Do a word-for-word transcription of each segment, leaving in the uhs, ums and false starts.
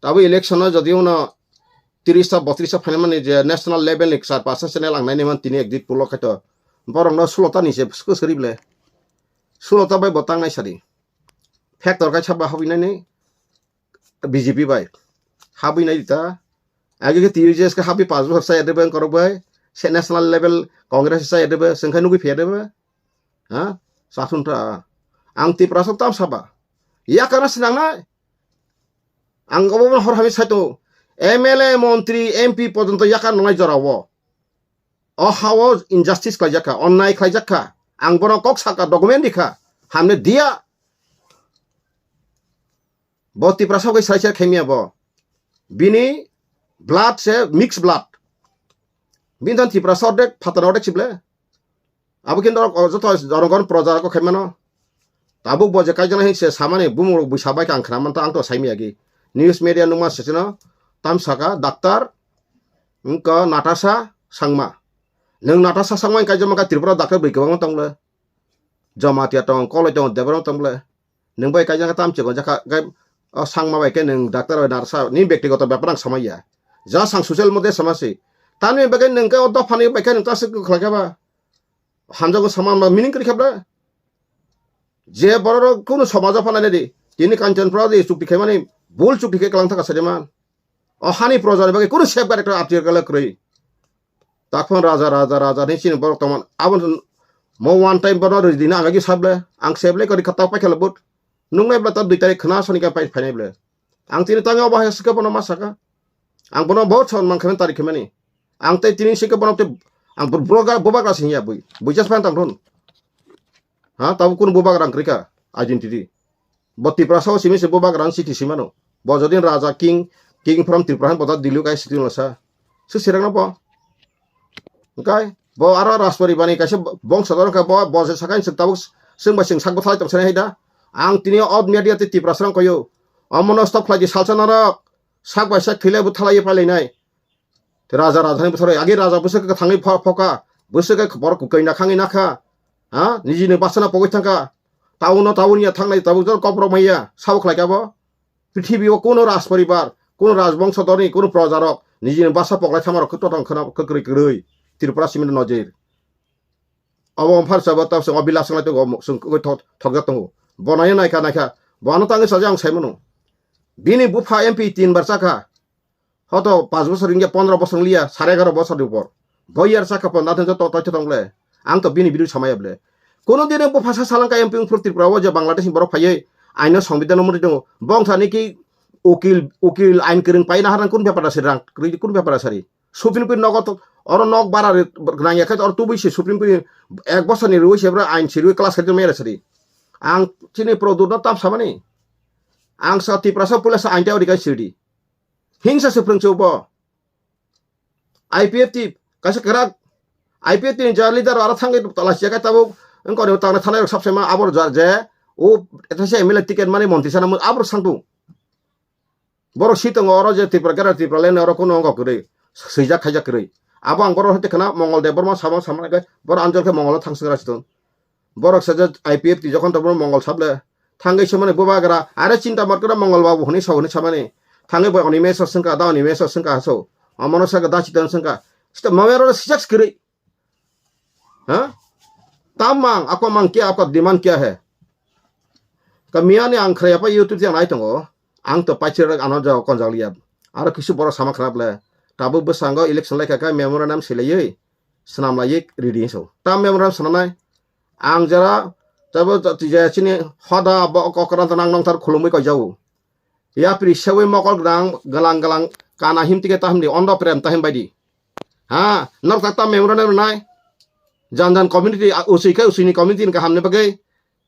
Tabuk election o jodi uno tiris ta botris ta phainai mani je national level ni kwchar pasa channel ang nainai man tini ekdin pulo khaito. Borok no sulo ta ni se swkang swrwi ble. Sulo ta bai bo tang nai sadi. Factor kai sabo habwi nai ni B J P bai. Habwi nai ta. Age ke T U J S ke habwi pas bosor chaya de bai korok bai. Se national level Congress chaya de bai. Sengkha nugwi phiya de bai. Ha? Sathun ta. Ang Tiprasa tam saba. Ya kana sinang nai. Ang obo hor hami saito. M L A, montri, M P pojonto yakan nongnai jorao. O hao injustice khlaijak kha, onnai khlaijak kha. Ang bono kok saka document rikha. Hamne dia. Bo Tiprasa bai sai sai khaimya bo. Bini blood se mix blood. Bini thani Tiprasa ordek, phataro ordek sible. Abo khe norok o joto jonogon proja rok khaimano. Tabuk bo je kaijaknai hinse samani bumung rok buisa bai kha ang khna manta ang to saimiyagi. News media nungma sesino tam saka doctor wngkha Natasha Sangma. Nwng Natasha Sangma wng kaijakma kha Tripura doctor bwi kwbangma tongle. Jamatia tong, Koloi tong, Debbarma tongle. Nwng bai kaijak tam chikon jakha, gai, o Sangma bai khe nwng doctor bai narsa, ni bektigoto bepar ang samaiya. Ja sang social media samasi. Tamni bagwi nwng khe o dophani bai khe nwng ta swk khlai kha ba. Hamjago saman ma meaning kwrwi kha bla. Je bororok kunu somajo phanai di. Tini Kanchanpura di chukti khaimani bul chukti khe kwlang thaka sadiman. O hani projani bagwi kunu safeguard ekta atir kala kwrwi. Takhon raja, raja, raja ni chini borok tongman. Abon mo one time bono ridi na agagi sable. Ang sable kori khatak pai khala but. Nungnai bla ta dui tarik khna sani ka pai phainai ble. Ang tini tangi obo hai sika bono ma saka. Ang bono bahut son man khamen tarik khemani. Ang tei tini sika bono te ang bro-, broga bobagra singya bui. Bui jas pan tang thon. Ha, tabo kun bobagra ang krika identity. Bo Tiprasa o simi se bo bagrang siti simano. Bo jodi raja king, king from Tripura han bo ta Delhi kai siti lasa. Su sirang no bo. Okai, bo aro Rajpari bani kaisa bongso dor ka bo, bo se sakai se tabuk sing ba sing sak bo thalai tong sene haida. Ang tini out media te Tiprasa rang koyo. Omono stop khlai di salsa norok. Sak bai sak thilai bo thalai palai nai. Raja rajani bwsarok agi raja bwswk khe thangwi pho-, phoka, bwswk khe borok kwkwi nakhangwi nakha, ha? Nijini bwsano pogwi thangkha, town-o town ya thangnai tabuk jor koprok maya, sabo khlaikha bo? Prithibi o kuno raj poribar, kuno rajbongso dorni, kuno projarok nijini bwsa poklai thamarok khe totong khwna kwkrwi kwrwi, Tripura simi nojir. Obo wngpha rwchabo tabuk chwng o bilas wngnai tongo, chwng kwrwi thok-, thokjak tongo. Bo naino naikha, naikha, bo ano tangwi chajakha ang saimano. Bini bupha M P tin bar chakha. Hoto panch bochor wngya, pondro bochor wngya, sare egaro bochor ni upor. Bo iyar chakha pon nathon joto toitho tong le. Ang to bini biru samaya ble. Kono din bo phasa salangka M P wngphuru Tripura o je Bangladesh ni borok phaiwi aino songbidan no mori tongo. Bongsa ni ki ukil, ukil ain kwrwng paina harang kun bepar da sari rang, kun bepar da sari. Supreme Court nogo to, oro nok bara ri-, nangya khe oro tubui se Supreme Court ek bosor ni rwi se bwrwi ain sirwi class khe mera sari. Ang chini product no tam samani. Ang sa Tiprasa puila sa ain ta ori kai sirdi. Hingsa se phrwngsi bo. I P F T kaisa kwrak I P F T ni ja leader aro thangwi tala siya kai tabuk wngkoni tangna thanai rok sabse ma abor ja je o ethaisa M L A ticket mani montri sana mo abor sangtung. Borok si tongo oro je Tripura, Greater Tripura leni oro kuno wngkha kwrwi, swijak khaijak kwrwi. Abo ang borok hete khna Mongol Debbarma samang samang khe borok Anjol khe Mongol thang swngra situng. Borok sajak I P F T jokhon tabuk Mongol sable thangwi se mani bubagra are chinta morkra Mongol babu hwnwi sa hwnwi samani thangwi bai Animesh swngkha da Animesh swngkha haso omono saka da chitan swngkha sita mawero sijak kwrwi. Ha? Tamang, ako mang kya, ako demand kya hai? Ka miyani ang khraya pa YouTube channel ai tongo. Ang to paichir ano jago konjak liya. Aro kisu borok sama khna ble. Tabuk bwskango election lai kha khe memorandum silaiwi swnam laiwi ready so. Tam memorandum swnamnai. Ang jara tabo tija chini hoda bo okran to nang nongthar khulumwi koijago. Yapri sewi mokol gwnang, glang glang, kana him tike tahim di, ondo prem tahim bai di. Ha, norok tak tam memorandum rwnai. Jan jan community, a, usui khe usui ni community ni kaham ni bagwi.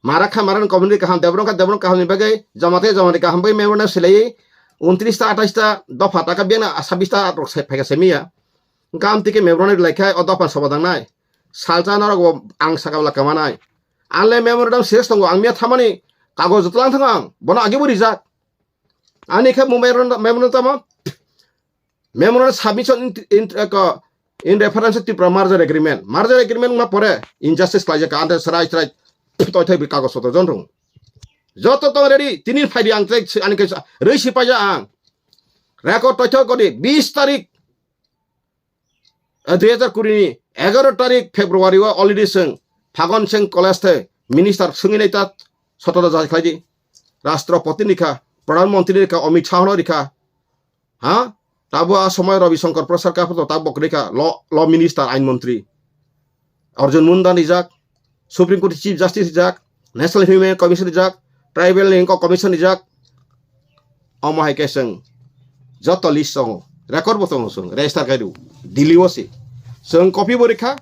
Mara kha mara ni community kaham, Debbarma kha Debbarma kaham ni bagwi. Jamatia Jamatia kaham bagwi memorandum silai. Untris ta, athais ta, dopha taka biyana, sabis ta rok sai phaika semiya. Kam tike memorandum lai khai, o dopha soba dangnai. Salsa norok bo ang saka bwla kamanai. Anle memorandum serious tongo, ang miya thamani kagoj tlang thango ang. Bono agi bo rijak. Ani khe memorandum, memorandum tamo? Memorandum submission in, in, ko, in reference to Tripura merger agreement. Merger agreement wngma pore injustice khlaijak ka, ante srai srai toi thai bi kagoj sotro jon rung. Joto tong ready, tini phaidi ang tei ani khe rwi si paija ang. Record toithok godi bis tarik, eh, dui hajar kuri ni egaro tarik February o already chwng Phagon Singh College the minister swngwi nai ta sotoro jai khlai di. Rashtrapati ni kha, Pradhan Mantri ni kha, Amit Shah no rikha. Ha? Tabo a somoi Ravi Shankar Prasad ka photo tabo kwrwi kha law, law minister, ain mantri. Arjun Munda rijak, Supreme Court Chief Justice rijak, National Human Commission rijak, Tribal ni kok Commission rijak. Omo hai khe chwng joto list tongo, record bo tongo chwng, register khai rw, Delhi o se. Chwng copy bo rikha,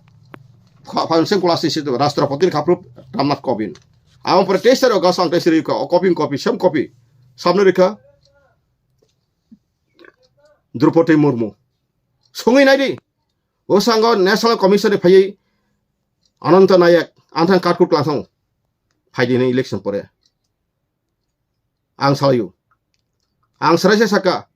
kha-, phan seng class ni se Rashtrapati ni khaprop Ramnath Kovind. Amo pore teis tarik August ang teis tarik rikha, o copy, copy, same copy. Samno rikha Draupadi Murmu. Songwi nai di. O sango National Commission ni phaiwi Ananta Nayak, anthang katkut klangsong. Phaidi ni election pore. Ang salayu. Ang sarai se saka.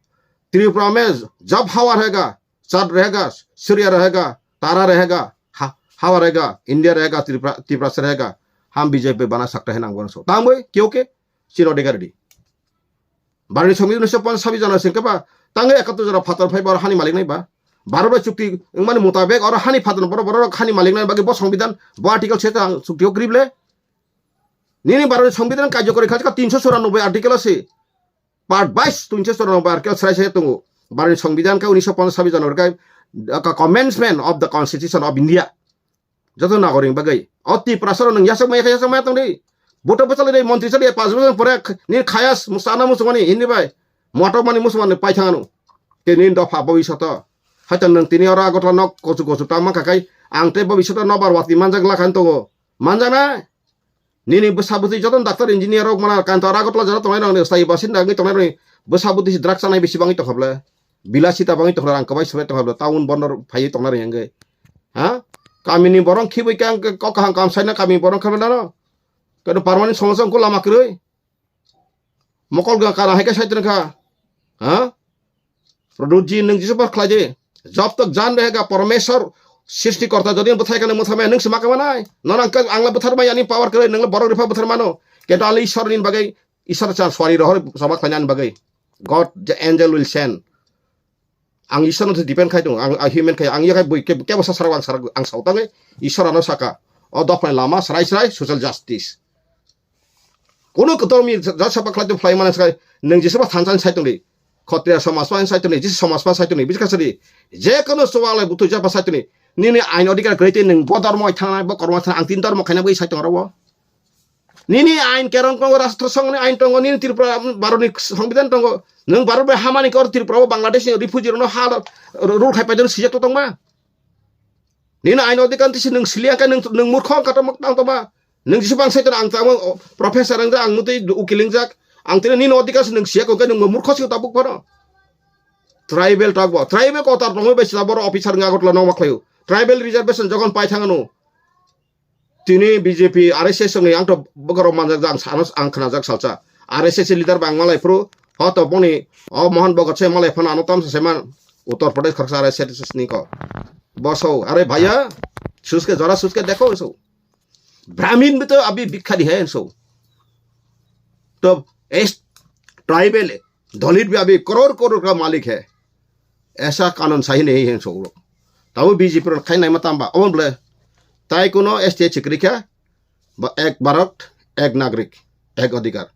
Tripura mein jab hawa rahega, chand rahega, surya rahega, tara rahega, ha-, hawa rahega, India rahega, Tripura, Tripura se rahega. Hum B J P bana sakta hai nang bono so. Tangwi, kyo ke? Chiro de gardi. Barni songbi unisho ponchas sabi jana sing keba. Tangwi ekatto jora phatar phai bor hani malik nai ba. Baro bai chukti wngmani mutabek oro hani phatar boro boro hani malik nai bagi bo songbidan bo article se ta chukti o grible. Nini Bharotni Songbidan karjokori kha, tinsho choranobboi article ase. Part bais tinsho choranobboi article srai srai tongo. Bharotni Songbidan khe unisho ponchas sabi January khe, uh, commencement of the Constitution of India. Joto nagorik bagwi. O Tiprasa rok nwng yachak maya khe yachak maya tongdi. Boto bwchalwi de montri chali pas bosor pore ni khayas musana musumani hindi bai. Moto mani musumani pai thangano. Tini dopha bhavishyata. Haita nwng tini oro Agartala nok kochu kochu tang mankha khai ang tei bhavishyata nobar watwi manjak lakhan tongo. Manjaknai? Nini bwsa bwtwi jotono doctor engineer rok mana kanto aro Agartala jora tongnai rok ni sai basinda wngwi tongnai rok ni bwsa bwtwi se drug chanai bisi bangwi tongkha bwle. Bilasita bangwi tongkha rang kwbai swbai tongkha bwle. Town bondor phaiwi tongnai rok wngwi. Ha? Kamini borok khibwi khe ang kok kaham kam saina kamini borok khe bwle no. Kado permanent solution ko lama kwrwi. Mokol ga kara hai khe sai tongkha. Ha? Produce ji nwng Jisu bar khlai di. Job tak jan rahega Parmeshwar srishti korta jodi bwthai kane mwthai maya nwng se ma kama nai. Nono ang ang la bwthar maya ani power kwrwi nwng la borok ripha bwthar mano. Kintu ali Ishwar ni bagwi Ishwar cha swari rohor sama khlaina ni bagwi. God the angel will send. Ang Ishwar no depend khai tongo. Ang, ang human khai ang yakai bui ke ke basa sarok ang sarok ang sautang Ishwar ano saka. O dok phai lama srai srai social justice. Kuno kotor mi jat sapa khlai tong phlai mane sai nwng jesa ba thansa sai tongdi. Khotriya somaj pa sai tongdi, jesa somaj pa sai tongdi, bisi kasadi. Je kono suwalai butu japa sai tongdi. Nini ain odhikar kwrwi twi nwng bo dhormo thangna, bo kormo thangna, ang tin dhormo khaina bwi sai tong oro. Nini ain kerong tongo, rashtra songni ain tongo, nini Tripura Bharotni Songbidan tongo. Nwng Bharot bai hamani kor Tripura o Bangladesh ni refugee rokno ha rule khai paidon sijak to tongma. Nini ain odhikar tisi nwng sili angkhe nwng, nwng murkho angkha tamo tang toma. Nwng jisi bang saitor ang tamo professor ang ang mutui ukil wngjak. Ang tini nini odhikar se nwng siya kok nwng murkho sing tabuk phano. Tribal tak bo. Tribal kotar tongwi bai sila boro officer nga gotla nokma khlaio. Tribal reservation jogon pai thangano. Tini B J P R S S ni ang to bogoro manjak ang sanos ang khnajak salsa. R S S leader bang malai phru. Ho to boni o Mohan Bhagat se malai phano ano tamsa se man. Uttar Pradesh khoroksa R S S ni ko. Boso, are bhaiya, suske jora suske dekho so. Brahmin bhi to abhi bhikkha di hai so. To es tribal Dalit bhi abhi crore crore ka malik hai. Aisa kanun sahi nahi hai so. Tabo B J P ro khai nai ma tamba. Omon ble. Tai kuno S T chikri kha. Ba ek Bharat, ek Nagrik, ek Adhikar.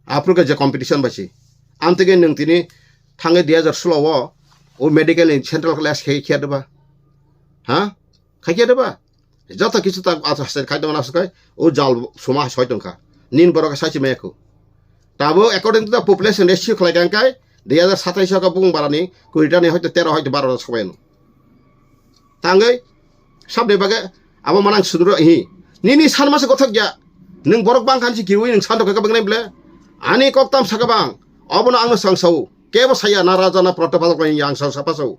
Aphuru khe je competition bai si. Amtwi khe nwng tini thangwi dui hajar solo o, o medical ni central class khai khiya deba. Ha? Khai khiya deba? Joto kisu ta asa se khai tongna se khai, o jal suma soi tongkha. Nin borok sai si maya khu. Tabo according to the population ratio khlai kang kai, dui hajar satais o ka bung barani, kurita ni hoito tero hoito baro sobai no. Tangwi, sabni bagwi abo manang sudro hi. Nini san masa gothok ya. Nwng borok bang khan si kiwi nwng san rok ka bang nai ble. Ani kok tam saka bang. Obono angno sang sao. Kebo saya na raja na protopal ko yang sang sapa sao.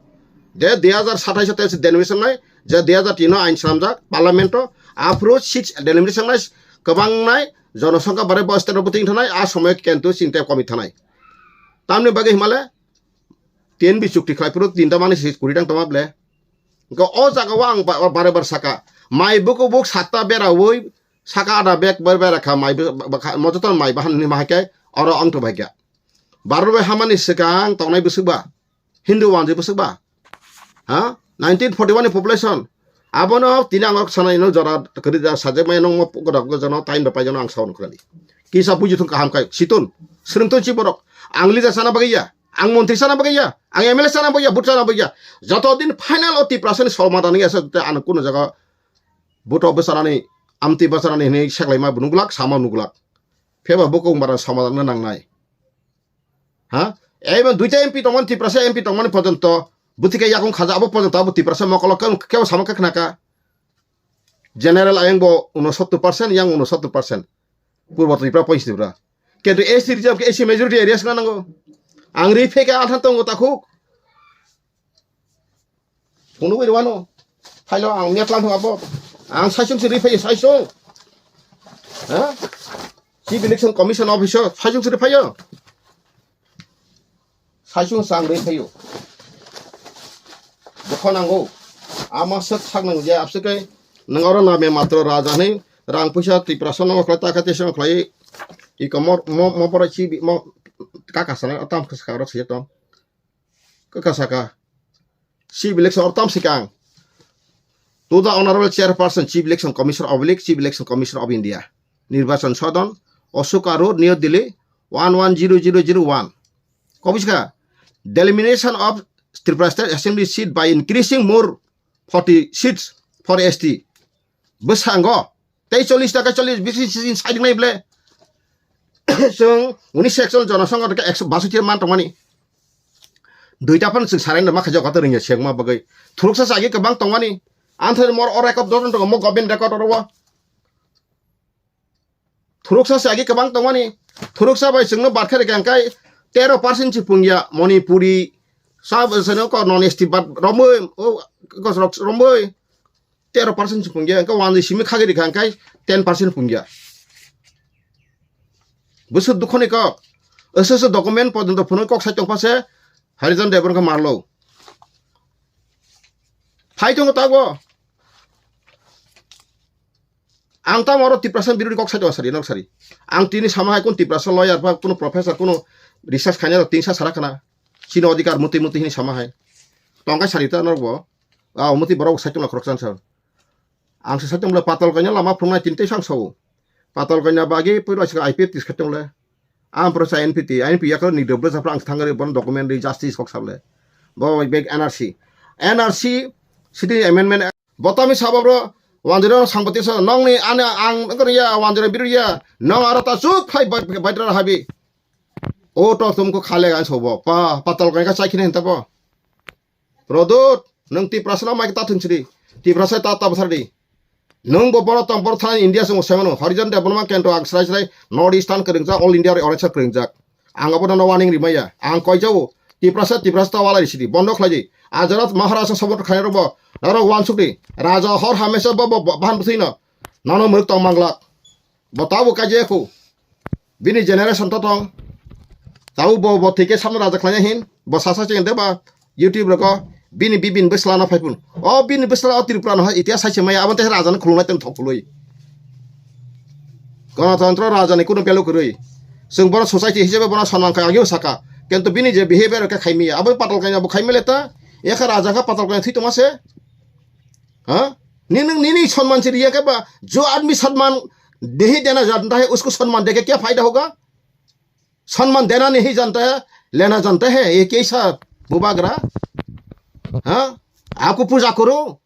Je dui hajar satais o tel si denomination nai, je dui hajar tin o ain slamjak parliament o, aphuru six denomination nai kwbang nai, jonosongkha bare bo state o bwtwi thanai, a somoy kentu chinte komi thanai. Tamni bagwi himale, T N B chukti khlai phuru tinta mani si kuri tang tongma ble. Hwnkhe o jaga o ang ba-, bare bare saka. Mai buku buk satta beraui saka ada bek ber bera kha mai bu-, ba-, ba-, kha, mojoto mai bahan ni mahai khe oro ang to bai kha. Bharat bai hamani swkang tongnai bwswk ba? Hindu wanjwi bwswk ba? Ha? Nineteen forty-one ni population. Abono tini ang sanai no jora kwrwi da sajak maya nung mo godak gojono tain da paijano ang saun khwlani. Kisa buji thung kaham kai. Situn. Swrwng tun chi borok. Ang leader sana bagwi ya. Ang montri sana bagwi ya. Ang M L A sana bagwi ya. But sana bagwi ya. Joto din final o Tiprasa ni solma dani asa te ano kuno jaga buto bwsarani, amtwi bwsarani hinwi seklaima bo nuglak, sama nuglak. Pheba bukung bara sama dangna nangnai. Ha? Eba duita M P tongmani, Tiprasa M P tongmani porjonto, bwtwi khe yakung khaja abo porjonto abo Tiprasa mokolo kebo, kebo sama khe khnaka. General ayang bo unosottor percent, yang unosottor percent. Purbo Tripura, Poichi Tripura. Kintu S T reserve khe S C majority areas na nango. Ang ri pheke athan tongo takhuk. Phunugwi rwano. Phailo ang metlang thung abo. Ang saisung siri phaio saisung. Ha? Chief Election Commission Officer saisung siri phaio. Saisung sang ri phaio. Dukho nango. Ama sak sak nang je abse kai nang oro name matro raja ni rang puisa Tiprasa no khlai ta kha te song khlai. Iko mo mo mo pora chi mo kaka sana tam kha rok se to. Kaka saka. Chief Election or tam sikang. To the Honorable Chairperson, Chief Election Commissioner oblique Chief Election Commissioner of India, Nirbachan Sadan, Ashoka Road, New Delhi, one one zero zero zero one. Kobiska, delimitation of Tripura State Assembly seat by increasing more forty seats for S T. Bwskango tei chollish taka chollish bisi sisi siding nai ble. Chwng uni section jonosongho rwkhe ekso basoi man tongmani. Duita phano chwng surrender ma khaijak kata rwngya sengma bagwi. Thuruksa sagi kwbang tongmani. Anthai mor o record dodon tongo mo government record oro. Thuruksa sagi kwbang tongmani. Thuruksa bai chwngno barkha rwkha hwnkhe tero percent si pungya Manipuri. Sa seno ko non S T bad romwi o ko romwi. Tero percent se pungya, hwnkhe wanjwi simi khagwi rikha, hwnkhe ten percent pungya. Bwswk dukhoni kok. Ese ese document porjonto phunui kok sai tongpha se Harijan Debbarma khe marlo. Phai tongo tabuk. Ang tamo oro Tiprasa birodi kok sai tongo sari, nok sari. Ang tini sama hai kun Tiprasa lawyer ba kun professor kun research khainai rok tinsa sara khana. Chini odhikar muti muti hini sama hai. Tongkai sari ta norok bo. Ah, muti borok sai tongla khoroksa sa. Ang se saichung le patal kaina lama phunuknai tini tei sang sao. Patal kaina bagi pura sika I P F T saichung le. Ang pura sa N P T, N P yakar ni dobre sa prang thangari bon document ri justice kok sable. Bo bag N R C. N R C city amendment. Botami sabab ro wanjiro sangpati sa nong ni ane ang kariya wanjiro biruya nong aro ta suk khai baitra habi. O to tum ko khale gan sobo. Pa patal kaina ka chai khine henta bo. Prodot, nwng Tiprasa no mai ta thung sidi. Tiprasa ta ta bwthar di. Nwng bo boro tong boro thani India swngo semano. Harijan Debbarma kento ang srai srai North Eastern kwrwngjak, All India ri orange kwrwngjak. Ang abo no warning rimaya. Ang koijao. Tiprasa, Tiprasa ta walai sidi. Bondo khlai di. Ajarat Maharaja sabot khlai robo. Naro wansuk di. Raja hor hamesa bo bo bahan bwthwi no. Nano muruk tong manglak. Bo tabo kaje ko. Bini generation to tong. Tabo bo bo thike samno raja khlaina hin. Bo sasa cheng de ba YouTube roko. Bini bibin bwsla na phaipun. O bini bwsla o Tripura no ha itia sai se maya abon te raja no khulunai tong thok khului. Ganatantro raja ni kuno pelo kwrwi. Chwng bono society hisabe bono sonman kha agyo saka. Kintu bini je behavior ka khaimiya. Abo patal kaina bo khaimile ta. Ekha raja kha patal kaina thwi tongma se. हाँ? Nini, nini सम्मान से रिया के बा, जो आदमी सम्मान नहीं देना जानता है, उसको सम्मान देके क्या फायदा होगा? सम्मान देना नहीं जानता है, लेना जानता है, ये कैसा बुबागरा? हाँ? आपको पूजा करो।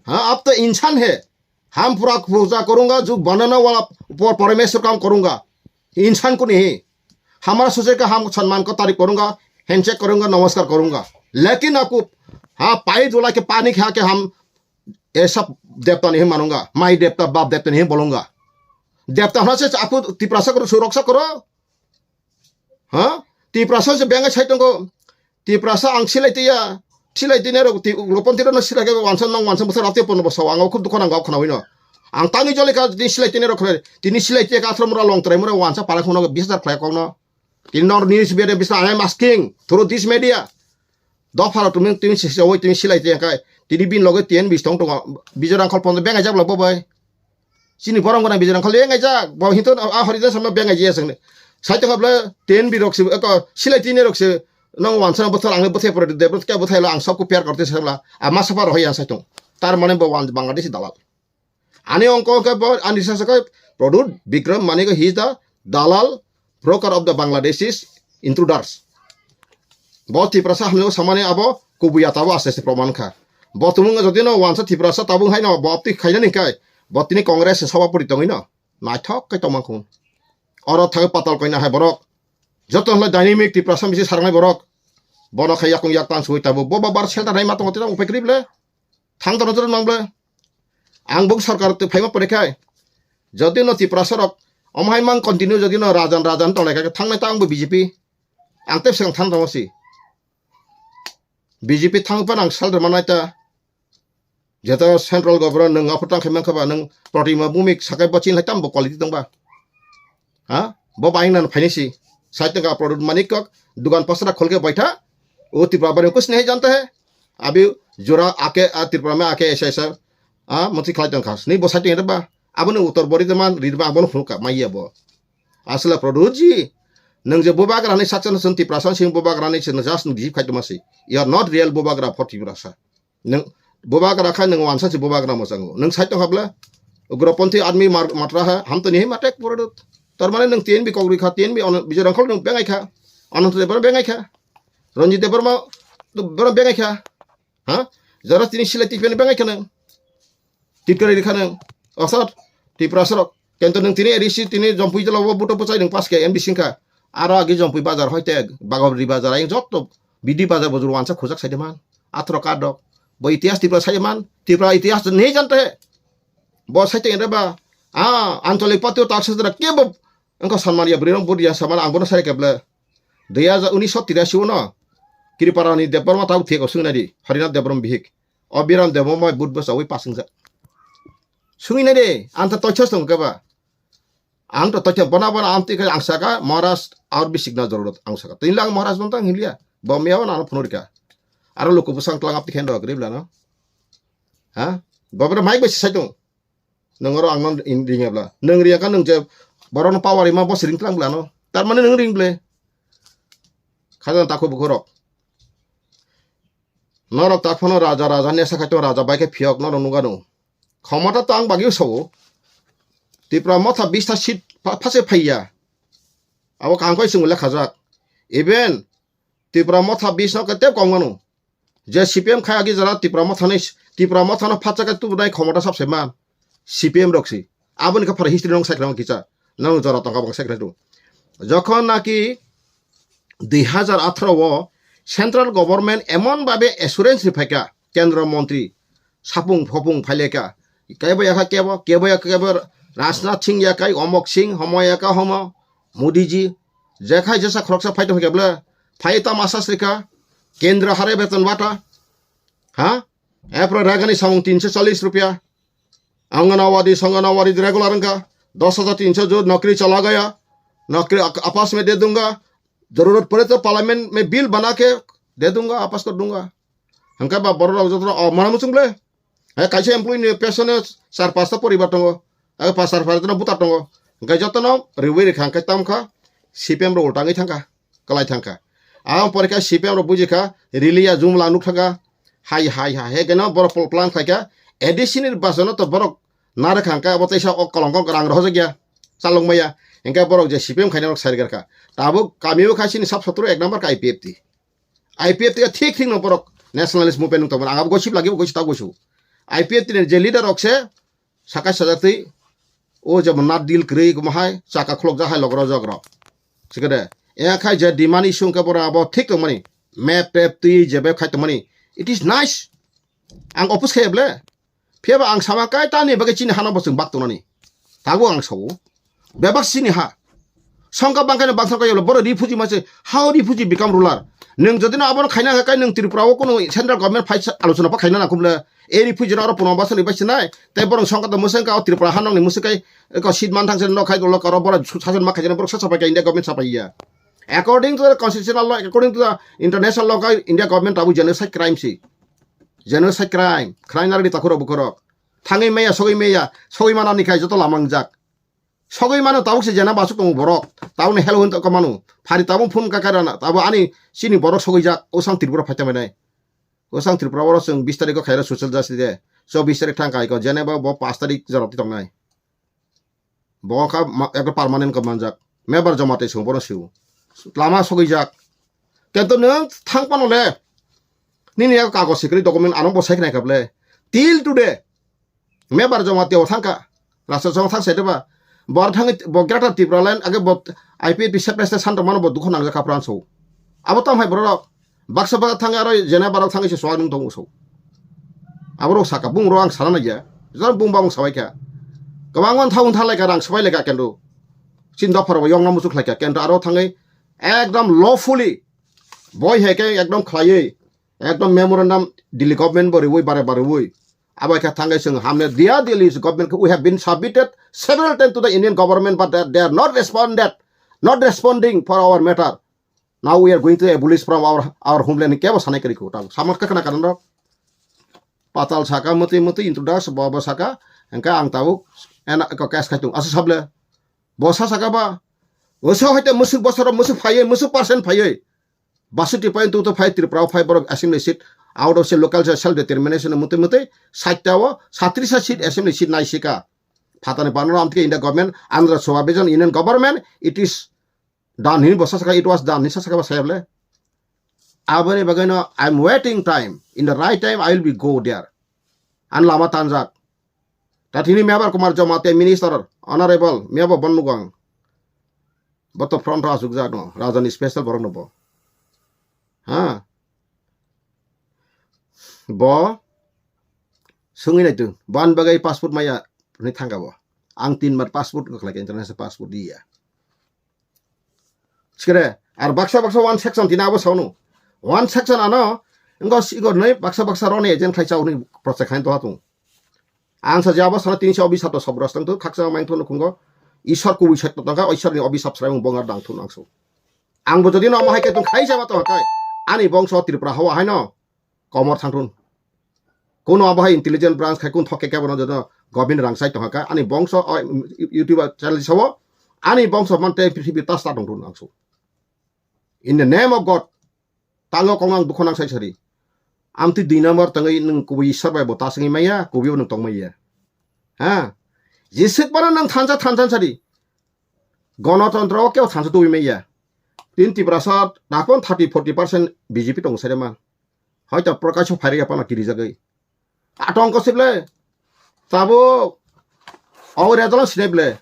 हाँ, आप तो इंसान है। हम पूरा पूजा करूंगा, जो बनाने वाला ऊपर परमेश्वर काम करूंगा। इंसान को नहीं। हमारा सोचे कि हम सम्मान को तारीफ करूंगा, हैंडशेक करूंगा, नमस्कार करूंगा। लेकिन आपको, हाँ, पाई धुला के पानी खा के हम ये सब देवता नहीं मानूंगा, माई देवता, बाप देवता नहीं बोलूंगा। देवता होना से आपको तिपरासा करो, सुरक्षा करो। हाँ? Tiprasa se bengai sai tongo. Tiprasa ang silai tiya. Silai tini rok ti lopon tiro no silai ke wansa nang wansa bosor ati pon boso ang khub dukho nang khna wino. Ang tangi jole ka tini silai tini rok khna. Tini silai tiya ka throm ra long trai mura wansa pala khono bis dar khlai kong no. Tini nor news bere bisa I am asking through this media. Dopharo tumi tumi se se oi tumi silai tiya kai. Tini bin loge tien bis tong tongo. Bijor ang khol pon bengai jak lo bobai. Chini borok gwnang bijor angkha le ngaijak, bo hinto a hori jasa ma bengai jia sengni. Sai tongkha bwle T N V rok se, eko silai tini rok se, nang wansa bwthal ang bwthai pore de, bwthai bwthai lo ang sabko pyar korte se bwla. Ama sapa rohai ang sai tong. Tar mane bo wan Bangladeshi dalal. Ani ongko ke bo, ani sasa ke Pradyut Bikram Manik, he is the dalal, broker of the Bangladeshis intruders. Bo Tiprasa hamle samani abo kubuya tabo aste aste proman kha. Bo tumung jodi no wansa Tiprasa tabung hai no bo apti khaina ni kai. Bo tini Congress sabapuri tongwi no. Naithok kai tongmang khun. Oro thagwi patal koina hai borok. Joto hwnle dynamic Tiprasa misi sarnai borok. Bono khai yakung yak tan sui tabo. Bo babar shelter nai ma tongo tita upai krip le. Thang tono joto mang ble. Ang bung sarkar twi phaima pore khai. Jodi no Tiprasa rok omo hai mang continue jodi no rajan rajan tonglai kha thangnai ta ang bo B J P. Ang tep seng thang tongo si. B J P thang pan ang sal rwma nai ta. Jeta central government nwng aphutang khai mankha ba nwng Protima Bhumik sakai bo chin hai tam bo quality tong ba. Ha? Bo baing nan phaini si. Sai tengka Pradyut Manik kok dukan pasra kholke baitha. O Tripura bari kus nahi janta hai. Abi jora ake a Tripura mein ake aisa aisa. A mantri khlai tong khas. Ni bo sai tengka ba. Abo ni uttor bori de man ri ba abo no phunuk ka maiya bo. Asla Pradyut ji. Nwng je bubagra ni sakchang sun Tiprasa sing bubagra ni sin jas nwng jip khai tong ma si. You are not real bubagra for Tiprasa. Nwng bubagra kha nwng wansa si bubagra mwchango. Nwng sai tong habla. Ugroponthi admi mar-, matra ha, ham to ni matek pura dut. Tar mane nwng T N V kok ri kha, T N V on-, Bijoy Rangkhol nwng bengai kha. Ananto Debbarma bengai kha. Ranjit Debbarma to Debbarma bengai kha. Ha? Jara tini silai tipen bengai kha nwng. Titkari ri kha nwng. Osat, Tiprasa rok. Kento nwng tini A D C tini jompui jala wo buto puchai nwng pas ke N B C kha. Aro agi jompui bazar hoite bagobri bazar ayang jotto B D bazar bojor wansa khujak sai de man. Athro kadok. Bo itihas Tripura sai man. Tripura itihas to nahi jante hai. Bo sai te ba. Ah, ancholik patio tak se jara ke bo. Engko sanman ya bri rong bud ya saman ang bono sai keble. Dui hajar unis tirashi uno. Kiripara ni Debbarma tau thik osung nadi. Harinath Debbarma bihik. Obiram Debbarma bud bo sawi pasung ja. Sungwi nadi. Anta toichos tong ke ba. Ang to tokhe bona bona amtwi khe ang saka Maharaj aur bhi sikhna jarurot ang saka. Tin lang Maharaj nang tang hinliya. Bo miya wana ano phunurika. Aro luku busang tlang apti khen rok ribla no. Ha? Bo bra mic bai sai tung. Nang oro ang non ring bla. Nang riya ka nang je borok no power ima bo siring tlang bla no. Tar mane nang ring ble. Khajana takhu bukhorok. Norok tak phano raja raja nesa khai to raja bai khe phiyok norok nungano. Khomota to ang bagwi sao. Tipra motha bista seat pha-, phase phaiya. Abo kaham khe chwng lekha jak. Even Tipra motha bis no khe tep kom gano. Je C P M khai agi jara Tipra motha ni, Tipra motha no phatsa khe tubunai khomota sab se man. C P M rok si. Aboni khe phara history nong sai khna kisa. Nang jora tongka bang sai khna tu. Jokhon naki dui hajar atharo o central government emon babe assurance ri phaikha kendra montri sapung phopung phaileka kebo yakha kebo kebo yakha kebo Rajnath Singh yakai Omok Singh homo yakha homo Modi ji jekhai jesa khoroksa phaito phaikha bwle phai tam asas rikha kendra hare beton bata ha epro ragani samung tinso challis rupia Anganawadi, Sanganawadi regular wngkha, dos hajar tinso jo nokri chala gaya, nokri ap-, apas mein de dunga, zarurat pade to parliament mein bill bana ke de dunga, apas kar dunga. Hangka ba borok rok joto o mana muchung ble. Hai kaisa employee ni pension char pasta poribar tongo, ai pasar paribar tongo, buta tongo. Hangka joto no riwi rikha hangka tamkha, C P M rok ultangwi thangkha. Kwlai thangkha. Ang porikha C P M rok bujikha, riliya jumla nuk thangkha. Hai, hai, hai, hai, keno borok pol-, plan khlaikha. A D C ni basono to borok narwkha hwnkhe abo teisa o kolongkong rang rohorjakya. Chalokmaya. Hwnkhe borok je C P M khaina rok sarigarkha. Tabuk kamio khai chini sab sotro ek number kha I P F T. I P F T khe thik thik no borok nationalist movement wng tongmani. Ang abo gosip lagi bo gosip ta gosu. I P F T ni je leader rok se Sakai sajak twi, o jemon nat deal kwrwi, omo hai chaka khulokjak hai logro jogrok. Sikade, ya khai je demand issue hwnkhe borok abo thik tongmani, map tap twi je beb khai tongmani, it is nice. Ang oppose khe ble. Phiya ba ang sama kai tani bagwi chini hano bo chwng bak tongnani. Tabuk ang sao. Bebak chini ha. Songkha bangkhaino bangsa kaiyo boro refugee mase, how refugee become ruler? Nwng jodi no abono khaina hwnkhe nwng Tripura o kuno central government phai sa-, alochona pa khaina nangkukle. E refugee no oro Purno Basal ni bai sinai. Tei borok songkha to mwsang ka o Tripura hanok ni mwsang kai ko seat man thang se no khai dolo karo borok su-, sason ma khaijana borok sa sapai ka India government sapai ya. According to the constitutional law, according to the international law kai India government tabuk genocide crime si. Genocide crime. Crime nari takhuro bukhorok. Thangwi maya, sogwi maya, sogwi manani khai joto lamang jak. Sogwi mano tabuk se jena basuk tongo borok. Tabukni help hwn tongkha mano. Phari tabuk phone ka kairana. Tabuk ani chini borok sogwijak. Osang Tripura phaita mainai. Osang Tripura oro chwng bis tarikho khaira social justice day. Chobis tarik thang kaiko. Jeneba bo pas tarik jorok tongnai. Bo kha ma-, ekta permanent khe manjak. Member joma tei song bono siu. Lama sogwijak. Kento nwng thang pano le. Nini yak kagoj sikri document ano bo sai khnai kable. Till today. Member joma teo thangka. Rasa joma thang sai deba. Bor thangwi bo Greater Tipraland age bo I P F T separate santa mano bo dukho nangjakha pran so. Abo tam hai borok. Baksa baksa thangwi aro jena barok thangwi se suak nung tongo so. Aborok saka bung ro ang sana naiya. Jor bung bang sabai kha. Kwbang wan thaung thalai kha rang sabai lai kha kendo. Chin dok pharo yong namu chuk lai kha kendo aro thangwi ekdom lawfully boi hai khe ekdom khlaiwi ekdom memorandum Delhi government bo riwi bare bare wi. Abo khe thangwi chwng hamle dia Delhi government khe we have been submitted several times to the Indian government but they, they are not responded, not responding for our matter. Now we are going to abolish from our, our homeland. Kebo sanai kari ko tang. Samar ka kana kana rok. Patal saka mati mati introduce bo bo saka. Engka ang tabuk ena ko case khai tung. Asa sable. Bo sa saka ba. Oso hoite musuk bosoro musuk phaiye, musuk percent phaiye. Basoti point two to five Tripura phai borok assembly seat out of se local self determination mati mati site o satris seat assembly seat nai sika. Phatani banor amtike India government, Andhra Subha Vision Union government, it is done hini bo sasaka, it was done hini sasaka ba sayable. Aboni bagwi no, I'm waiting time. In the right time, I will be go there. An lama tanjak. Tatini Mebar Kumar Jamatia minister, honorable, mebo bonnugang. Boto front asuk jak no, Rajani special borok no bo. Ha? Bo, sungwi naitu, ban bagwi passport maya, ni thangka bo. Ang tin mar passport ko khlai international passport diya. Sikere, ar baksa baksa one section tina abo saunu. One section ano, ngo sigo nei baksa baksa roni agent khai chauni project khai to hatung. Ang sa jabo sana tinsa obisap to sobras tang to khaksa main to nukungo. Isor kubui sat to tangka, Isor ni obisap srai mung bongar dang thun angsu. Ang bo jodi no mo hai ke tung khai jaba to kai. Ani bongso Tripura hawa hai no. Komor thangthun. Kuno abo hai intelligent branch khai kun thokke kebo no jono government rang sai tongha ka. Ani bongso o YouTube channel sawo. Ani bongso man te prithibi tas ta tongthun angsu. In the name of God. Tango kong ang dukho nang sai sari. Amtwi dui number tangwi nwng kubui Isor bai bo ta singwi maya, kubui bo nwng tong maya. Ha? Jeswk bana nwng thansa thansa sari. Gonotontro o kebo thansa tubui maya. Tin Tiprasa dakon thirty forty percent B J P tongo sari ma. Hoito Prakash o phairya pano kirijagwi. Atongko sible. Tabuk. Aw result sinai ble.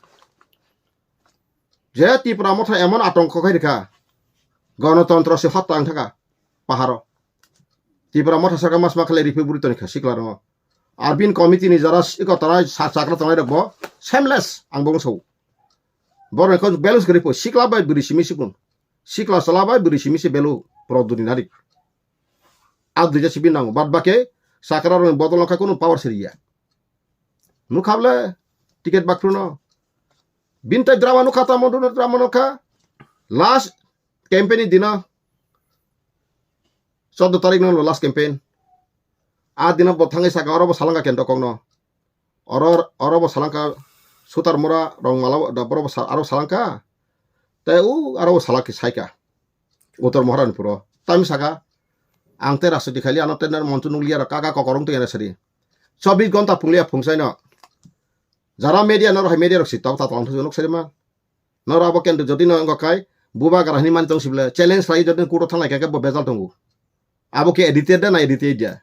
Je Tipra motha emon atongko khai rikha. Gonotontro se hot tang thaka. Paharo. Tipra motha saka mas ma khlai ripi buri toni kha sikla ro. Arbin committee ni jara iko tara sa chakra tongnai rok bo. Shameless ang bo so. Boro ko balance kri po sikla bai buri simi sikun. Sikla sala bai buri simi se belu. Pro duni narik. Ak duija sibi nango. Bad bake sakra roni bodol nokha kunu power siriya. Nukha ble ticket bakphru no. Bintai drama nukha tamo duno drama nukha. Last campaign ni dino. Choudo tarik no last campaign. A dino bo thangwi saka oro bo salangka kendo kokno. Oro, oro bo salangka Sutar Mura, Rongmala, da boro bo sa-, aro salangka. Te u aro bo salak saika. Uttor Maharani puro. Tami saka, ang te rajniti khaili ano te monchu nukliya rok kaka kokorong twi sari. Chobbish gonta phungliya phungsaino. Jara media noro hai media rok si tok ta tong thung nuk sari ma. Noro abo kendo jodi no wngkha khai bubagra hinwi mani tong sible challenge khlai jodi kuro thanglai khe bo bejal tongo. Abo khe edited da na edited ya.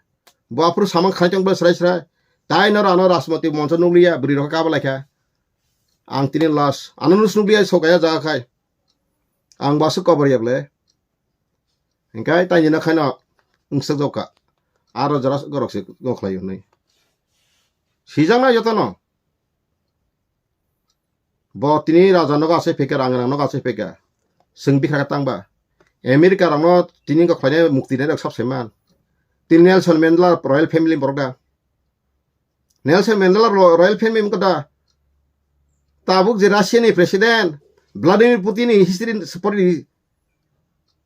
Bo aphuru samang khai tong bo srai srai. Tai noro ano Rajmati moncho nukliya bwrwi rok kabo laikha. Ang tini last ano nus nukliya sokaya jaga khai. Ang basu cover ya ble. Hingkai tai nina khaino wngsak jokha. Aro jora gorok se go khlai hwnwi. Sijak na jotono. Bo tini raja nogo asai pheka, rang rang nogo asai pheka. Chwng bikha khe tangba. America rokno tini wngkha khlainai mukti nairok sab saiman. Tini Nelson Mandela royal family borok da. Nelson Mandela ro-, royal family wngkha da. Tabuk je Russia ni president Vladimir Putin ni history pori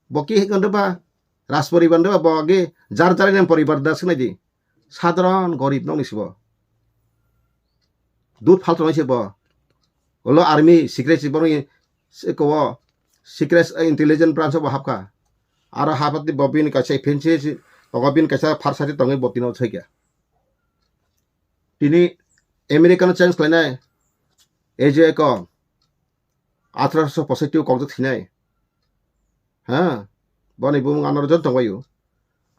bo ki hikon ba Rajporibar ba bo age jar jar nem poribar da swnai di. Sadharan gorib nokni sibo. Dud phaltonai se bo. Ulo army secret si borok ni, si kowo secret intelligence branch bo hapkha. Aro hapati bo bini kaisa fancy si, togo bini kaisa pharsati tongwi bo tino thwikha. Tini America no change khlainai, A J ko athroso posaiti o kokjak thinai. Ha? Boni bumung ano jon tongbaio.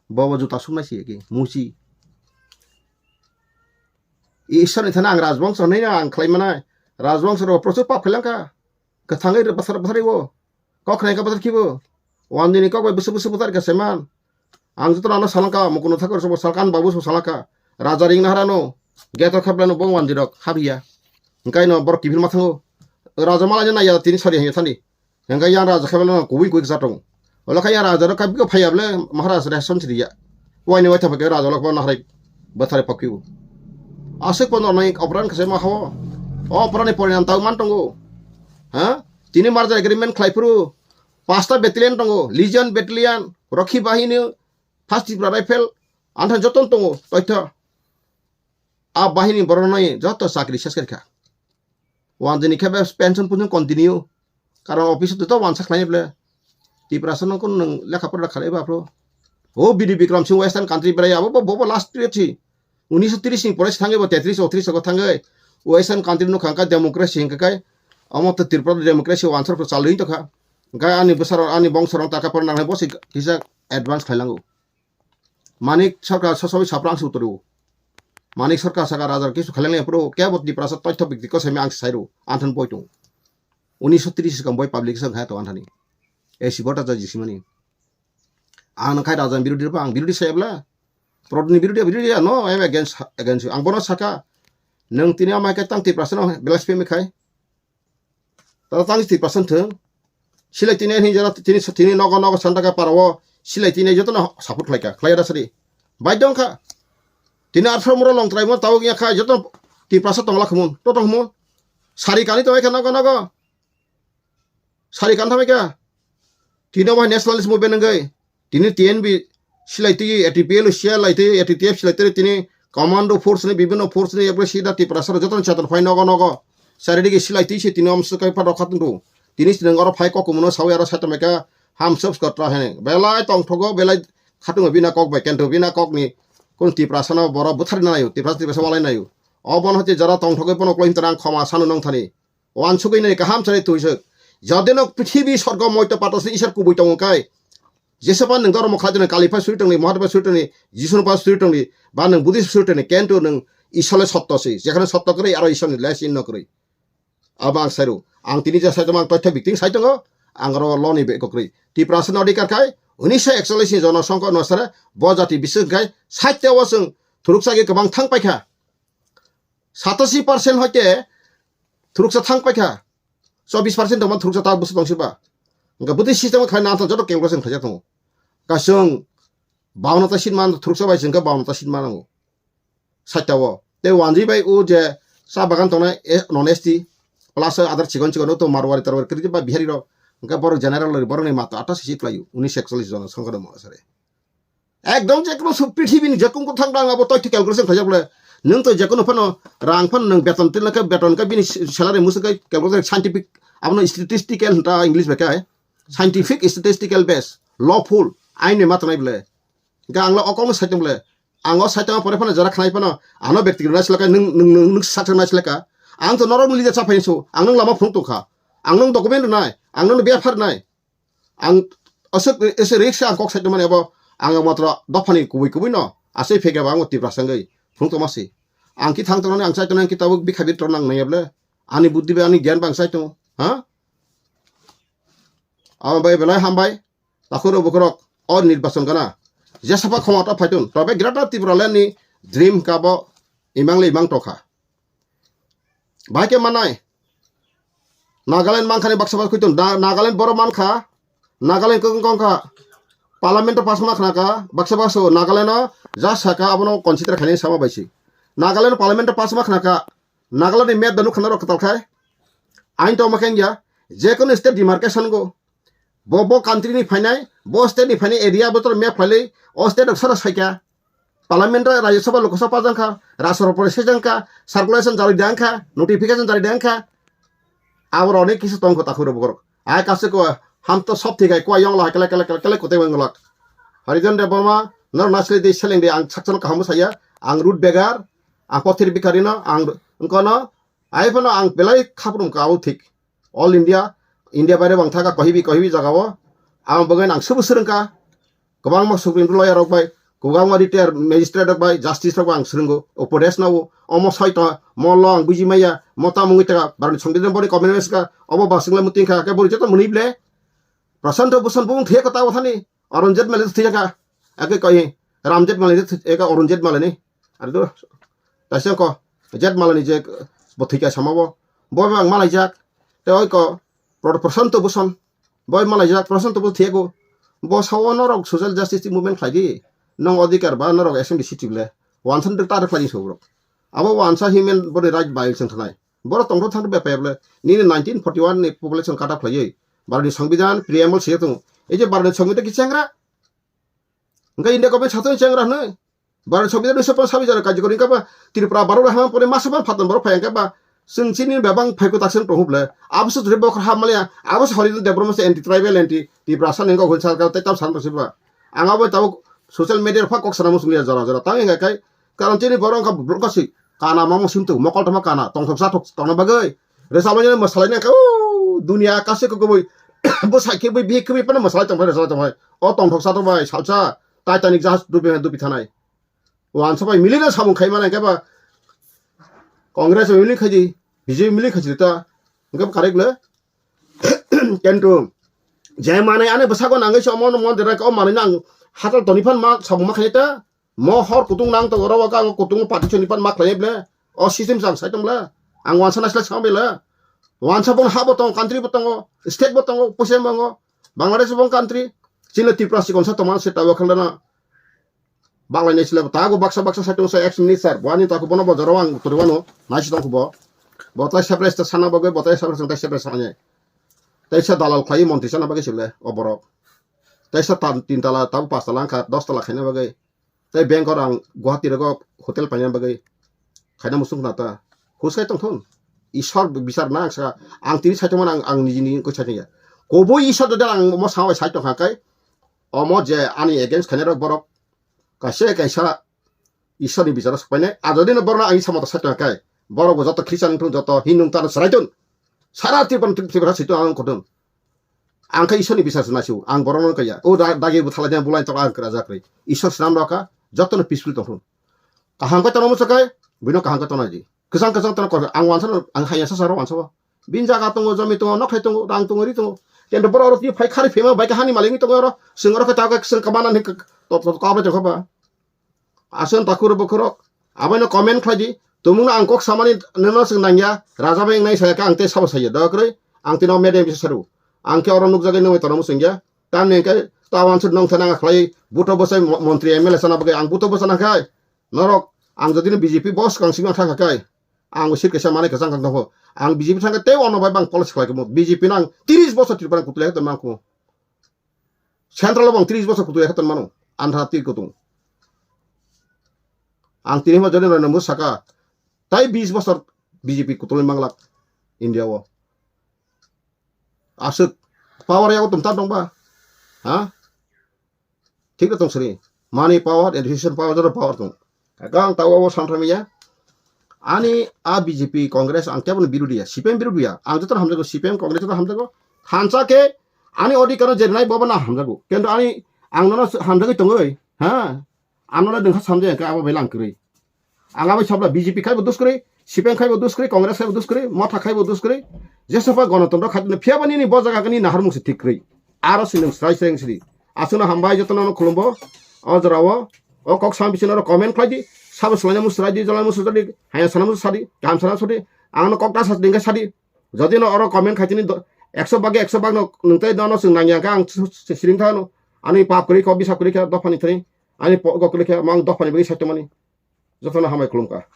Bo bo juta sumnai si ki musi. Isor ni thana ang rajbongso hinwi ang khlai manai. Rajbongso ro prochur pap khlai langkha. Kwthangwi basar basar wo. Kok khnai ka basar khibo. Wan dini kok bai busu busu butar ka seman. Ang joto ano salangka, mukuno thakur sobo salkan babu sobo salaka. Raja ring naharano. Geto khablano bong wan dirok habia. Engkai no borok kiphil mathango. Raja malai naiya tini sori hanya thani. Hingke yang raja khe belai no kubui kubui kisa tongo. Olo khe yang raja rok khe bikhe phaiya bole Maharaj rehson siriya. Waini waitha phai khe raja rok bo nahrai bwtharwi phakhiwo. Aswk bo nornai opran khe ma hao. O opran ni porinam tau man tongo. Ha? Tini merger agreement khlai phuru pasta battalion tongo. Legion battalion, Rakhi Bahini, First Tripura Rifle, anthan joton tongo. Toitha. A bahini borok nai joto chakri ses kha. Wan dini khe be pension pun continue. Karon office to wan sakhlai ble. Tiprasa no kun nang lekha pora khalai ba pro. O B D Bikram Singh Western country berai abo bo bo last period si. Unisho tris ni pore thangwi bo tetris otris go thangwi. Western country no khangka democracy hingka kai. Amo to Tripura democracy wansar ko chalwi to kha. Gai ani bwsarok ani bongsorok taka por nangnai bo si kisa advance khailango. Manik Sarkar sosoi saprang suturu. Manik Sarkar saka rajar kisu khaleng le pro kebo Tiprasa toitho bikti ko semi ang sairu anthan poitung. Unisho tris kam boi public sang hai to anthani. Esi bota ja jisimani. Ang nang khai raja birodi ba ang birodi sai bla. Prodni birodi birodi no, I am against, against you. Ang bono saka. Nang tini amai kai tang Tiprasa no blasphemy khai. Tata tang Tiprasa thung. Silai tini hin jara tini tini nogo nogo santa ka parao. Silai tini joto no support khlai ka. Khlai da sari. Bai dong kha. Tini arthro muro long trai mo tau ya kha joto Tiprasa tongla khumun. To tong mo. Sari kani to kha nogo nogo. Sari kan thamai kha. Tini bo nationalist movement ngai. Tini T N B silai twi, A T P L silai twi, A T T F silai twi, tini commando force ni, bibhinno force ni, ebole sida Tiprasa rok joto ni cheton phai nogo nogo. Charidigi silai twi se tini omswk kai pha rokha tongthu. Tini sinang oro phai kok kumuno sawi aro sai tongmai kha hamswk kotra hene. Belai tongthogo, belai khatungo bina kok bai kento bina kok ni. Kun Tiprasa no borok bwtharwi naio, Tiprasa Tiprasa walai naio. O bono hati jora tongthogwi bono kloi himtana ang khoma sano nongthani. Wansugwi nai kaham chari tuisuk. Jodino prithibi sorgo moito patosni Isor kubui tongo kai. Jesephano nwng dhormo khlai tongni, Kali pha suri tongni, Mahadev pha suri tongni, Jisu pha suri tongni, ba nwng Buddhist suri tongni, kento nwng Isor le sotto se. Jekhane sotto kwrwi aro Isor ni le sin no kwrwi. Abo ang sairu. Ang tini je sai tongo, ang toitho bikting sai tongo. Ang aro loni be kokrwi. Tiprasa no adhikar khai, unisho ekchollish ni jono songkho no sare, bo jati bising khai, saitte o chwng thuruksa ge kwbang thang paikha. Satasi percent hoite thuruksa thang paikha. Chobis percent tongma thuruksa ta bwswk tongsiba. Hwnkhe bwtwi system khlai nang joto calculation khlaijak tongo. Kasung bauna ta seat man thuruksa bai singkha bauna ta seat man nango. Saita o. Tei wanjwi bai o je cha bagan tongnai, eh, non S T. Plus adar chikon chikon o to Marwari Tarwari kwrwi ba Bihari rok. Hwnkhe borok general rok borok ni mato atta seat khlaio. Unisho ekchollish jona songkha damo sare. Ekdom je kono sub prithibi ni je kung kung thang dang abo toitho calculation khlaijak le. Nwng to je kono phano rang phano nwng beton tin lakha beton ka bini salary musu kai calculation scientific abono statistical hinta English bai kai. Scientific statistical base lawful ain ni matnai ble. Ga ang lo okong saitung ble. Ang o saitung pore phano jara khnai phano ano bekti rwna silaka nwng nwng nwng nwng saksa nai silaka. Ang to norok leader cha phai so ang nwng lama phung tongkha. Ang nwng document nai, ang nwng befar nai. Ang aswk ese risk ang kok saitung mani abo ang matro dophani kubui kubui no asai phege ba ang Tiprasa wngwi phung tongma si. Ang ki thang tongnani ang saitung ang ki tabuk bikha bit tongnang nai ble. Ani buddhi bai ani gyan bang saitung ha. Abo bai belai hambai. Takhurok bukhurok o nirbachon gana. Jesapa khoma ta phaitun. Tobe Greater Tripura Land ni dream kabo imang le imang tokha. Bai ke manai. Nagaland mankha ni baksa baksa kuitun. Da-, Nagaland boro mankha. Nagaland kong kong kha. Parliament o pass ma khna kha. Baksa baksa o Nagaland o ja saka abono consider khainai sama bai si. Nagaland o parliament o pass ma khna kha. Nagaland ni map da nukha norok kwtal khai. Ain to ma kheng ya. Je kono state demarcation go. Bo, bo country ni phainai, bo state ni phainai area bo to map phailai, o state rok sara saikha. Parliament o Rajya Sabha Lok Sabha jang kha, Rashtra Sabha se jang kha, circulation jari dang kha, notification jari dang kha. Abo rok ni kisa tong kho takhuk rok borok. Ai kaisa ko ham to sob thik hai, kua yong la kele kele kele kele kote wng lak. Harijan Debbarma, nor nasle de seleng de ang sakchano kaham saya, ang root begar, ang pothir bikari no, ang kono, ai phano ang belai khaprum ka au thik. All India, India baire bang thaka kohibi kohibi jaga o, ang bagwi ang subu srwngka. Kwbangma Supreme Court lawyer rok bai, kwbangma retired magistrate rok bai, justice rok bai ang swrwngo, upodesh no, omo soi tong, mo lo ang buji maya, mo tamo wngwi taka, barani songbidan boni comment ka, obo basing le muting kha, ke bori joto muni ble. Prashanto Bhushan bung thia kota wathani, Arun Jaitley thia ka, ake koi, Ram Jaitley thia ka, Arun Jaitley ni. Ari do, taisang ko, Jaitley ni je, bo thika sama bo, bo bang malai jak, te oi ko, Pro-, Prashanto Bhushan, Boi malai jak, Prashanto bo thiyago. Bo sao norok social justice movement khlai di. Nong odhikar ba norok assembly seat le. Wansa de tar khlai di sobrok. Abo wansa human body right violation thanai. Borok tongthok thang be pable. Nini nineteen forty-one ni population cut off khlai. Barani songbidan preamble se tung. Ei je barani songbidan ki chengra. Engka India government satung chengra hwnwi. Bharat Songbidan unnish sho ponchash jora karjokori wngkha ba Tripura borok hamya pore masa phano phatang borok phai wngkha ba chwng chini bebak phaiko taksong tongkhu ble. Abo se jodi bokhor hap maliya, abo se Haridhan Debbarma se anti tribal, anti Tiprasa ni wngkha hwn sarkar tei tam san rwswi ba. Ang abo tabuk social media rok pha kok sana muchung ya jora jora. Tang wngkha kai karon chini borok wngkha borok kasi kana mamo sim tuk mokol tongma kana tongthok sathok tongna bagwi. Rwchapmani mwsalaini wngkha o duniya kaisa kwbwi bwsai khibwi bihik khibwi phano mwsalai tongphai rwchalai tongphai. O tongthok sathok bai salsa Titanic jahaj dupi dupi thanai. Wansa bai milino samung khai mano hingke ba Congress bai mili khaidi, B J P mili khaidi ta hingke ba correct le. Kintu je manai ani bwsago nangwi se omo mon jera o manai nang hatal toni phan ma samung ma khai ta mo hor kutung nang to oro ka kutung party choni phan ma khlai ble o system jang sai tong le ang wansa naisle sam ble wansa bon ha bo tong country bo tongo state bo tongo puisem bo Bangladesh bo country chini Tripura sikon sa tong man se ta bo khlana Baklainai sila tago baksa baksa saitung sa ex minister bo ani tago bono bojaro ang turiwano naisi tongkho bo. Bo tai separate ta sana bagwi bo tai separate tai separate sanya. Tai sa dalal khlai montri sana bagwi sile o borok. Tai sa tan tin tala tago pas tala angkha dos tala khaina bagwi. Tai bank o rang Guwahati rogo hotel paina bagwi. Khaina musung khna ta. Huskai tongthun. Isor bichar na ang sa ang tini saitongmani ang ang niji niji koi saitongya. Koboi Isor dodel ang mo sawi saitong kha kai. Omo je ani against khaina rok borok kaisa kaisa Isor ni bicharo sokpainai. Ajodi no borno ang Isor moto saitong kai. Borok bo joto Christian wngthung joto Hindu wngtano chwraitun. Sara Tripura Tripura saitung ang kodung. Ang khe Isor ni bichar se naisio. Ang borok no kaya. O da dagi bwthalai bulai tok ang kra jakri. Isor swnam rok ka joto no peaceful tongthung. Kaham khe tono muchung kai. Bino kaham khe tono di. Kwchang kwchang tono kor ang wansa no ang haya sa saro wansa bo. Bin jaga tongo, jomi tongo, nokhai tongo, rang tongo, ri tongo. Tento borok oro tini phai khari phema bai kahani malingwi tongo oro. Sing oro khe ta khe sing kabana ni to to kabla jokha ba. Asen takhur bokhorok. Abono comment khlai di. Tumungno ang kok samani nono sing nangya. Raja bai nai saya ka ang te sabo saya. Dokroi ang tino media bisa saru. Ang khe oro nukjagwi nungwi tono musungya. Tamni hwnkhe tawan sut nong thana khlai buto bosai mo-, montri M L A sana bagwi ang buto bosana khai. Norok ang jodi no B J P bo swkang simi thangkha kai. Ang bo seat kaisa manai kwchang kang tongo. Ang B J P thangkhe tei ono bai bang policy khlai kamo. B J P nang tris bosor Tripura kutulai khe tonmang kho. Central o bang tris bosor kutulai khe tonmano. Andhra twi kutung. Ang tini ma jodi no saka. Tai bis bosor B J P kutulai manglak India o. Aswk power yago tumta tongba. Ha? Thik tong sri. Money power, education power, joto power tong. Kaka ang tawa o santhamiya. Ani a B J P, Congress ang kebo birodi ya, C P M birodi ya. Ang joto hamjago C P M, Congress joto hamjago. Hansa ke ani odhikar jernai boba na hamjago. Kento ani ang nono hamjagwi tongoi. Ha? Ang nono dengkha samjaya ke abo belang kwrwi. Ang abo sabla B J P khai bo dus kwrwi, C P M khai bo dus kwrwi, Congress khai bo dus kwrwi, Motha khai bo dus kwrwi. Jesa pa gonotontro khai phiya bani ni bo jaga ni nahar mung se thik kwrwi. Aro sinung srai srai sri. Aswkno hambai jotono no khulumbo. O jorao o kok sam bisino ro comment khlai di. Sabo swlaina musurai di, jolai musurai di, haya sana musurai di, kaham sana sadi. Ang no kok ta sa dingka sadi. Jodi no oro comment khaitini do-, ekso bagi ekso bag no nwng tei dono chwng nangya khe ang s-, s-, siring thano. Ani pap kwrwi kho, bisa kwrwi khe dophani thani. Ani po-, go kwrwi khe mang dophani bagwi saitongmani. Jotono hambai khulumkha.